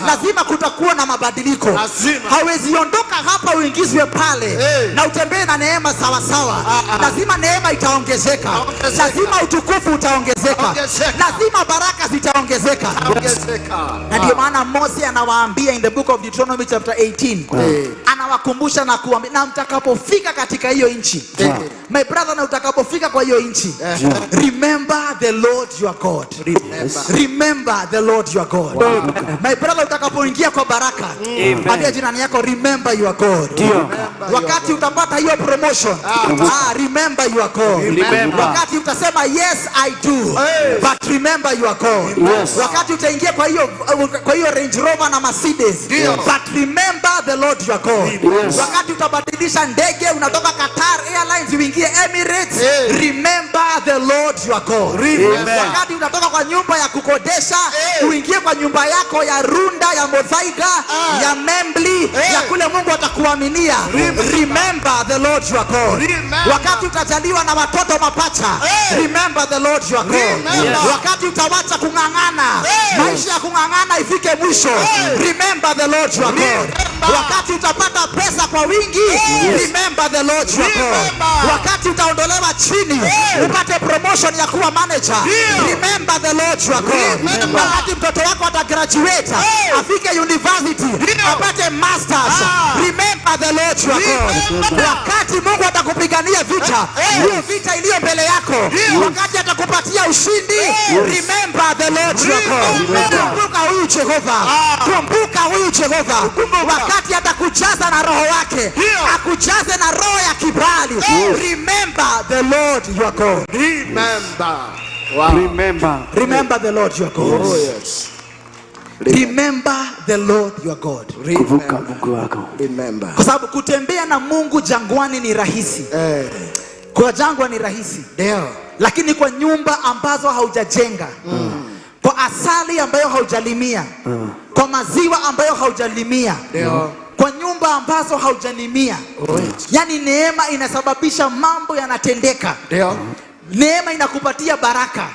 Lazima kutakuwa na mabadiliko. Lazima. Hawezi ondoka hapa uingizwe pale na utembee na neema sawasawa. Lazima neema itaongezeka, Itaongezeka. lazima utukufu utaongezeka, Utaongezeka. lazima baraka zitaongezeka. Ongezeka. Na ndio maana Mose anawaambia in the book of Deuteronomy chapter 18, anawakumbusha na kuambia, na mtakapofika katika hiyo nchi, my brother, na utakapofika kwa hiyo nchi, remember the Lord your God. Remember. Remember the Lord your God. My brother, utakapoingia kwa baraka, Amen. ambia jirani yako, remember your God. Ndio. Wakati utapata hiyo promotion, ah, remember your God. Remember. Wakati utasema, "Yes, I do," but remember your God. Wakati utaingia kwa hiyo Range Rover na Mercedes, but remember the Lord your God. Wakati utabadilisha ndege, unatoka Qatar Airlines uingie Emirates, remember the Lord your God. Amen. Wakati unatoka kwa nyumba ya kukodesha uingie kwa nyumba yako ya Runda, ya Muthaiga, ya Membli, ya kule Mungu atakuaminia, remember the Lord your God. Remember. Wakati utajaliwa na watoto mapacha, remember the Lord your God. Remember. Wakati utawacha kung'ang'ana, maisha ya kung'ang'ana ifike mwisho, remember the Lord your God. Remember. Wakati utapata pesa kwa wingi, remember the Lord your God. Remember. Wakati utaondolewa chini upate promotion ya kuwa manager, remember the Lord your God. Remember. Wakati mtoto wako atagraduate, afike university, apate masters, remember the Lord your God. Remember. Wakati Mungu atakupigania vita, hiyo vita iliyo mbele yako, wakati atakupatia ushindi, remember the Lord your God. Remember. Kumbuka huyu Jehova, kumbuka huyu Jehova. Wakati atakujaza na roho wake, akujaze na roho ya kibali, remember the Lord your God. Remember. Wow. Remember. Remember the Lord your God. Oh, yes. Remember the Lord your God. Kumbuka Mungu wako. Remember. Kwa sababu kutembea na Mungu jangwani ni rahisi. Kwa jangwa ni rahisi. Ndio. Lakini kwa nyumba ambazo haujajenga, kwa asali ambayo haujalimia, kwa maziwa ambayo haujalimia, Ndio. kwa nyumba ambazo haujalimia. Yaani neema inasababisha mambo yanatendeka. Ndio. Neema inakupatia baraka.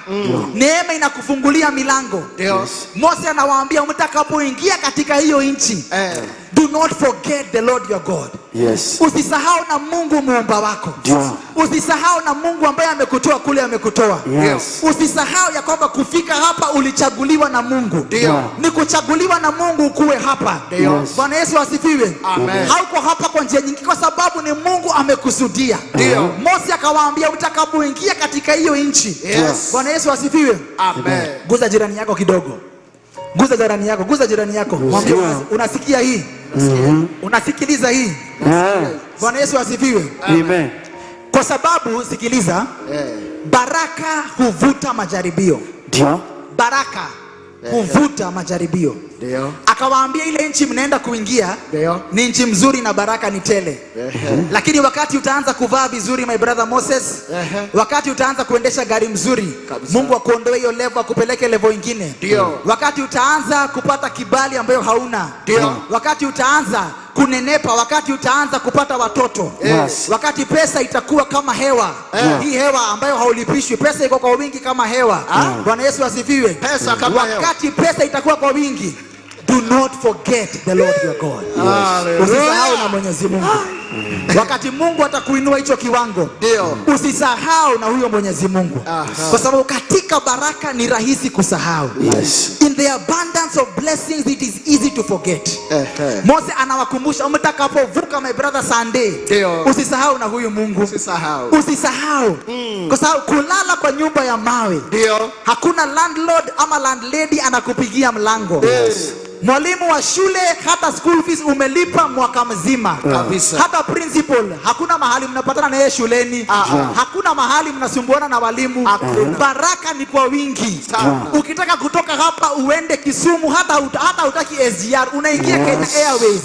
Neema inakufungulia milango. Ndio. Mose anawaambia, mtakapoingia katika hiyo nchi, do not forget the Lord your God. Usisahau na Mungu muumba wako. Usisahau na Mungu ambaye amekutoa kule amekutoa. Usisahau ya kwamba kufika hapa ulichaguliwa na Mungu. Ni kuchaguliwa na Mungu ukuwe hapa. Bwana Yesu asifiwe. Amen. Hauko hapa kwa njia nyingi kwa sababu ni Mungu amekusudia. Mose akawaambia, mtakapoingia katika hiyo nchi. Bwana Yesu asifiwe. Amen. Guza jirani yako kidogo. Guza jirani yako, guza jirani yako. Mwambie, unasikia hii? Unasikiliza hii? Bwana Yesu asifiwe. Amen. Kwa sababu sikiliza, baraka huvuta majaribio. Baraka huvuta majaribio. Akawaambia, ile nchi mnaenda kuingia ni nchi mzuri na baraka ni tele. Lakini wakati utaanza kuvaa vizuri, my brother Moses, wakati utaanza kuendesha gari mzuri, Mungu akuondoe hiyo level akupeleke level ingine. Wakati utaanza kupata kibali ambayo hauna. Wakati utaanza kunenepa, wakati utaanza kupata watoto, wakati pesa itakuwa kama hewa, hii hewa ambayo haulipishwi, pesa iko kwa wingi kama hewa. Bwana Yesu asifiwe. Pesa kama hewa. Wakati pesa itakuwa kwa wingi, do not forget the Lord your God. Usisahau na Mwenyezi Mungu. Wakati Mungu atakuinua hicho kiwango, usisahau na huyo Mwenyezi Mungu, kwa sababu katika baraka ni rahisi kusahau. In the abundance of blessings it is easy to forget. Mose anawakumbusha, mtakapovuka, my brother Sunday, usisahau na huyu Mungu. Usisahau. Usisahau. Kwa sababu kulala kwa nyumba ya mawe, hakuna landlord ama landlady anakupigia mlango. Mwalimu wa shule, hata school fees umelipa mwaka mzima. Hata principal, hakuna mahali mnapatana naye shuleni. Hakuna mahali mnasumbuana na walimu. Baraka ni kwa wingi. Ukitaka kutoka hapa uende Kisumu, hata hutaki SGR, unaingia Kenya Airways.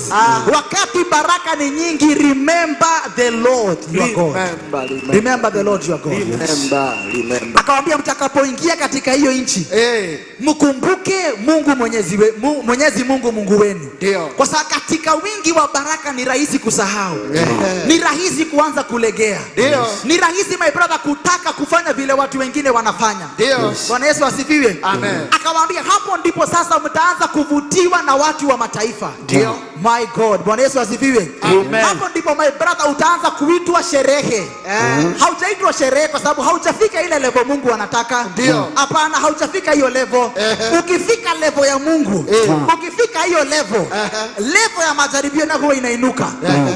Wakati baraka ni nyingi, remember the Lord your God. Remember, remember. Remember the Lord your God. Remember, remember. Akawambia, mtakapoingia katika hiyo nchi, mkumbuke Mungu Mwenyezi Mwenyezi Mungu Mungu wenu. Ndio. Kwa sababu katika wingi wa baraka ni rahisi kusahau. Ni rahisi kuanza kulegea. Ndio. Ni rahisi, my brother, kutaka kufanya vile watu wengine wanafanya. Ndio. Bwana Yesu asifiwe. Amen. Akawaambia hapo ndipo sasa mtaanza kuvutiwa na watu wa mataifa. Ndio. My God. Bwana Yesu asifiwe. Amen. Hapo ndipo, my brother, utaanza kuitwa sherehe. Haujaitwa sherehe kwa sababu haujafika ile level Mungu anataka. Ndio. Hapana, haujafika hiyo level. Ukifika level ya Mungu, ukifika hiyo level, level ya majaribio nayo huwa inainuka.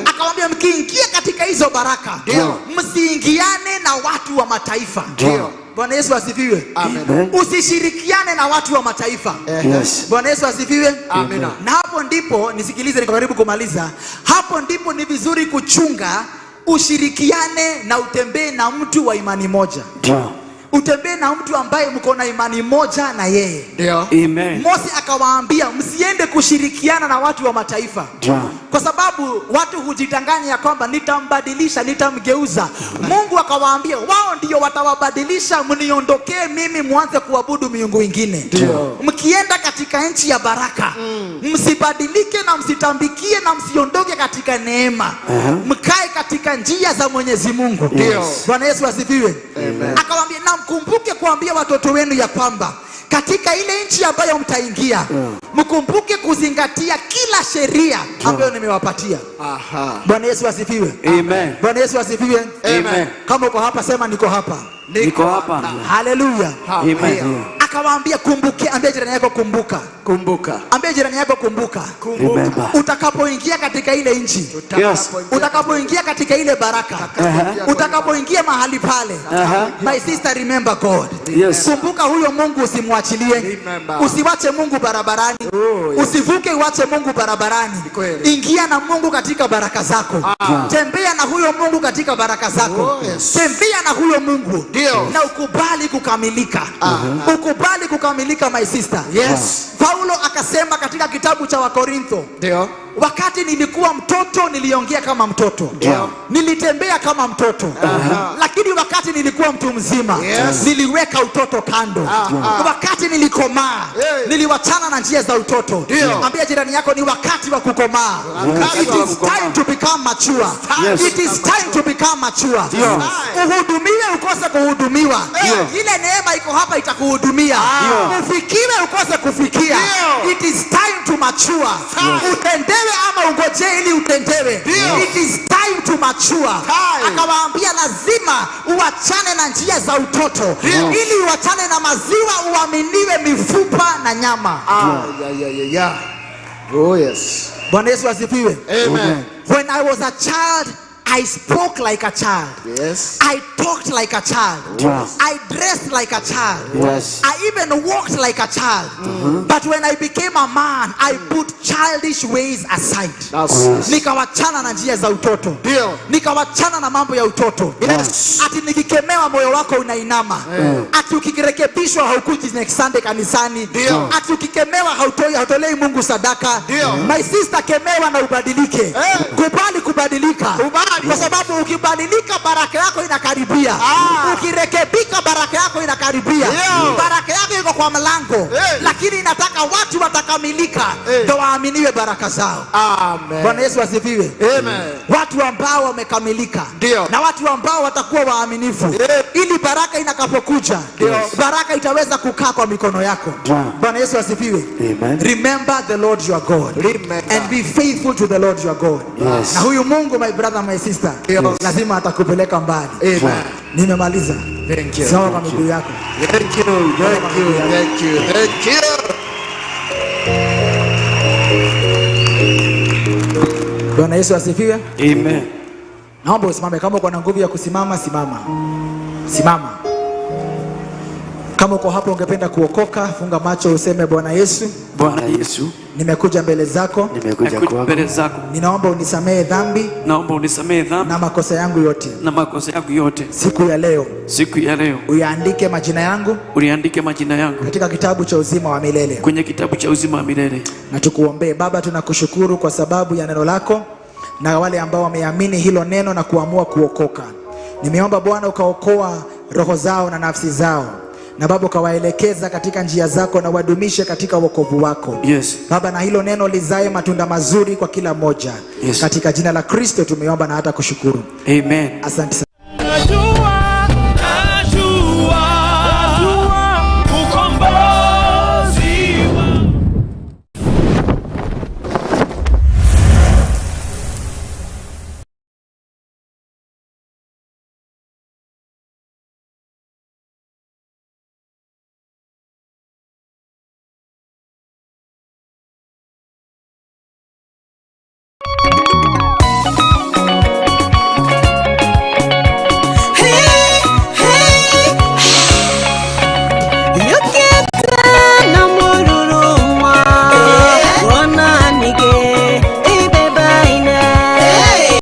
Akamwambia mkiingia katika hizo baraka, Ndio. msiingiane na watu wa mataifa. Ndio. Bwana Yesu asifiwe. Amen. Usishirikiane na watu wa mataifa. Yes. Bwana Yesu asifiwe. Amina. Na hapo ndipo, nisikilize, niko karibu kumaliza. Hapo ndipo ni vizuri kuchunga ushirikiane na utembee na mtu wa imani moja. Ndio. Utembee na mtu ambaye mko na imani moja na yeye. Ndio. Amen. Mose akawaambia msiende kushirikiana na watu wa mataifa. Ndio. Kwa sababu watu hujidanganya ya kwamba nitambadilisha, nitamgeuza. Mungu akawaambia wao ndio watawabadilisha, mniondokee mimi, mwanze kuabudu miungu ingine. Ndio. Mkienda katika nchi ya baraka, msibadilike na msitambikie na msiondoke katika neema. Mkae katika njia za Mwenyezi Mungu. Ndio. Bwana Yesu asifiwe. Amen. Akawaambia na mkumbuke kuambia watoto wenu ya kwamba katika ile nchi ambayo mtaingia, mkumbuke kuzingatia kila sheria ambayo nimewapatia. Aha. Bwana Yesu asifiwe. Amen. Bwana Yesu asifiwe. Amen. Kama uko hapa sema niko hapa. Niko hapa. Haleluya. Amen. Akawaambia kumbuke, ambia jirani yako kumbuka. Kumbuka. Ambia jirani yako kumbuka. Remember. Utakapoingia katika ile nchi, Yes. utakapoingia katika ile baraka, utakapoingia mahali pale, my sister, remember God. Yes. Kumbuka huyo Mungu, usimwachilie. Remember. Usiwache Mungu barabarani. Oh, yes. Usivuke uache Mungu barabarani. Kweli. Ingia na Mungu katika baraka zako. Tembea na huyo Mungu katika baraka zako. Oh, yes. Tembea na huyo Mungu. Ndio. Na ukubali kukamilika. Ukubali kukamilika, my sister. Yes. Paulo akasema katika kitabu cha Wakorintho, Ndio. wakati nilikuwa mtoto niliongea kama mtoto, Ndio. nilitembea kama mtoto, lakini wakati nilikuwa mtu mzima Yes. niliweka utoto kando. Wakati nilikomaa Hey. niliwachana na njia za utoto. Ndio. Ambia jirani yako ni wakati wa kukomaa. Wakati It wa is kukomaa. time to become mature. Yes. It is time to become mature. Uhudumiwe ukose kuhudumiwa, ile neema iko hapa itakuhudumia. Ufikiwe ukose kufikia. Ndio. It is time to mature. Utendewe ama ungojee ili utendewe. It is time to mature. Time. Akawaambia lazima uachane na njia za utoto ili uachane na maziwa, uaminiwe mifupa na nyama. Ah, yeah, yeah, yeah, yeah. Oh, yes. Bwana Yesu asifiwe. Amen. When I was a child, I spoke like a child. Yes. I talked like a child. Yes. I dressed like a child. Yes. I even walked like a child. But when I became a man, I put childish ways aside. That's Nikawachana na njia za utoto. Ndio. Nikawachana na mambo ya utoto. Yes. Ati nikikemewa moyo wako unainama. Ati ukirekebishwa haukuji next Sunday kanisani. Ndio. Ati ukikemewa hautolei Mungu sadaka. Ndio. My sister, kemewa na ubadilike. Eh. Kubali kubadilika. Kubali. Kwa sababu ukibadilika baraka yako inakaribia. Ukirekebika baraka yako inakaribia. Ndio. Baraka yako iko kwa mlango. Eh. Lakini inataka watu watakamilika Eh. ndio waaminiwe baraka zao. Amen. Bwana Yesu asifiwe. Amen. Watu ambao wamekamilika Ndio. na watu ambao watakuwa waaminifu Eh. ili baraka inakapokuja Ndio. baraka itaweza kukaa kwa mikono yako. Ndio. Bwana Yesu asifiwe. Amen. Remember the Lord your God Remember. and be faithful to the Lord your God. Yes. Na huyu Mungu, my brother, my sister, Yes. lazima atakupeleka mbali. Amen. Nimemaliza. Thank you. Simama kwa miguu yako. Thank you. Thank you. Thank you. Thank you. Bwana Yesu asifiwe. Amen. Naomba usimame. Kama uko na nguvu ya kusimama, simama. Simama. Kama uko hapo ungependa kuokoka, funga macho useme, Bwana Yesu, Bwana Yesu, nimekuja mbele zako, Nimekuja nakuja kwako. mbele zako, ninaomba unisamehe dhambi naomba unisamehe dhambi na makosa yangu yote. na makosa yangu yote. Siku ya leo Siku ya leo uyaandike majina yangu uliandike majina yangu katika kitabu cha uzima wa milele. kwenye kitabu cha uzima wa milele. Na tukuombee. Baba, tunakushukuru kwa sababu ya neno lako na wale ambao wameamini hilo neno na kuamua kuokoka. Nimeomba Bwana ukaokoa roho zao na nafsi zao. Na Baba, ukawaelekeza katika njia zako na wadumishe katika wokovu wako. Baba, na hilo neno lizae matunda mazuri kwa kila mmoja. Katika jina la Kristo tumeomba na hata kushukuru. Amen. Asante sana.